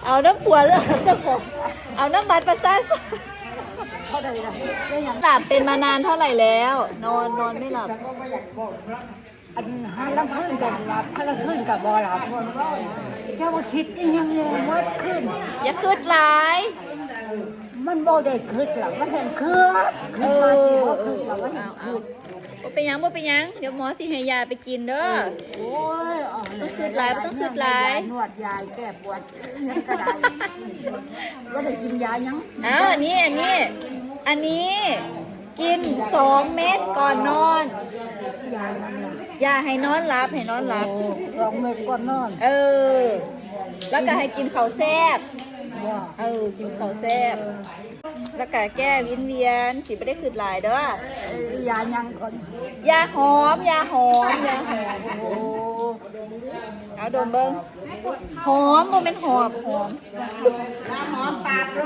ເອົານຳຜົວເລີຍເຈົ້າຂອງ ເອົານຳບັດປະຊາຊົນ. ເທົ່າໃດລະ? ໄດ້ຫຍັງ? ຫຼັບເປັນມານານເທົ່າໃດແລ້ວ? ນອນ ນອນໄມ່ຫຼັບ. ອັນ ຫາລາງຄືນກໍບໍ່ຫຼັບ ຫາລາງຄືນກໍບໍ່ຫຼັບ. ເຈົ້າວ່າຄິດອີ່ຫຍັງແດ່ໝົດຄືນ? ຢ່າຄິດຫຼາຍ. ມັນບໍ່ໄດ້ຄິດລະ ມັນແຮ່ງຄິດ ຄິດວ່າຊິບໍ່ຄິດລະ ມັນແຮ່ງຄິດ. ບໍ່ເປັນຫຍັງ ບໍ່ເປັນຫຍັງ ດຽວໝໍຊິໃຫ້ຢາໄປກິນເດີ. ໂອ້ຍ ບໍ່ຕ້ອງຄິດຫຼາຍ ບໍ່ຕ້ອງຄິດຫຼາຍ ນວດຢາແກ້ປວດ ຫຍັງກໍໄດ້ ບໍ່ໄດ້ກິນຢາຫຍັງ. ອ້າວ ອັນນີ້ ອັນນີ້ ອັນນີ້ ກິນສອງເມັດກ່ອນນອນ. ຢາຫຍັງນະ? ຢາໃຫ້ນອນຫຼັບ ໃຫ້ນອນຫຼັບ. ໂອ້ ສອງເມັດກ່ອນນອນ. ເອີ ແລ້ວກໍໃຫ້ກິນເຂົ້າແຊບ. ບໍ່ ເອີ ກິນເຂົ້າແຊບ ແລ້ວກະແກ້ວິນວຽນ ຊິບໍ່ໄດ້ຄິດຫຼາຍເດີ. ເອີ ຢາຫຍັງກ່ອນ? ຢາຫອມ ຢາຫອມ ຢາຫອມ. ໂອ້ ເອົາດົມເບິ່ງ. ຫອມ ບໍ່ແມ່ນຫອບ ຫອມ. ຢາຫອມປາບໂລ.